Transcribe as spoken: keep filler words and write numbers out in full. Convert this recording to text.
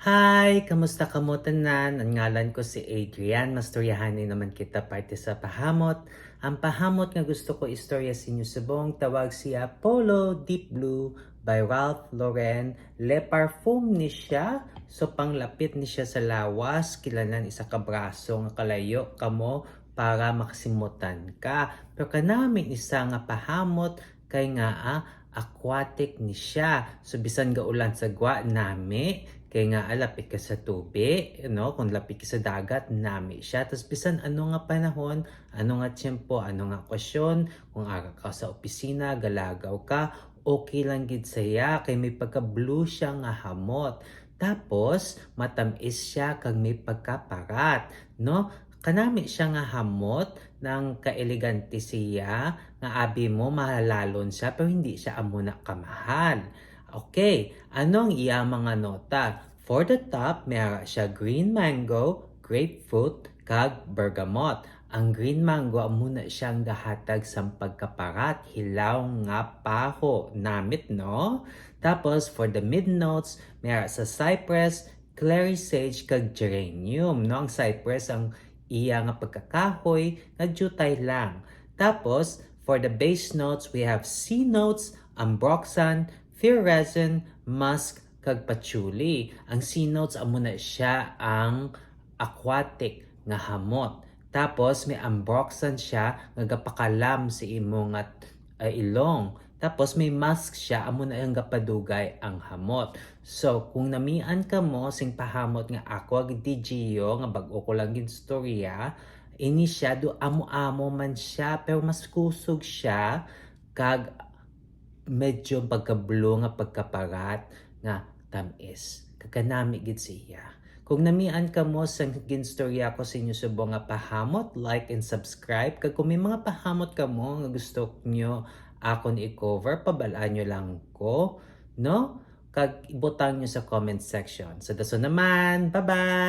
Hi! Kamusta kamo tanan? Ang ngalan ko si Adrian. Mastoryahanay naman kita parte sa pahamot. Ang pahamot nga gusto ko istorya sa inyo subong, tawag siya Polo Deep Blue by Ralph Lauren. Le Parfum ni siya. So, panglapit ni siya sa lawas, kilanlan isa ka braso nga kalayo kamo para makasimutan ka. Pero kanami isa nga pahamot kay nga, ah, aquatic ni siya. So, bisan gaulan sa gwa, nami, kay nga, ah, lapit ka sa tubig, no? Kung lapit ka sa dagat, nami siya. Tas bisan ano nga panahon, ano nga tiyempo, ano nga okasyon, kung ara ka sa opisina, galagaw ka, okay lang gid saya, kay may pagka-blue siya nga hamot. Tapos, matamis siya kag may pagkaparat, no? Kanami siya nga hamot, nang kaelegante siya, nga abi mo mahalalon siya, pero hindi siya amo na kamahal. Okay, ano ang iya mga nota? For the top, may ara siya green mango, grapefruit, kag bergamot. Ang green mango, amo na siya ang gahatag sang pagkaparat, hilaw nga paho. Namit, no? Tapos, for the mid notes, may ara sa cypress, clary sage, kag geranium, no? Ang cypress ang iya nga pagkakahoy nga diutay lang. Tapos, for the base notes, we have sea notes, ambroxan, fir resin, musk, kag patchouli. Ang sea notes, amo na siya ang aquatic nga hamot. Tapos, may ambroxan siya nga gapakalam sa imo nga, ah, ilong. Tapos, may musk siya, amo na ang gapadugay ang hamot. So, kung namian kamo sing pahamot nga Aqua di Gio, nga bag-o ko lang ginstorya, ini siya, do amo-amo man siya, pero mas kusog siya, kag medyo pagka-blue nga pagkaparat nga tamis. Kakanami gid siya. Kung namian kamo sa ginstorya ko sa inyo subong nga pahamot, like and subscribe. Kag kung may mga pahamot kamo nga gusto nyo akon i-cover, pabalaan nyo lang ko, no? Kag ibutang nyo sa comment section. Sa dason naman, bye-bye!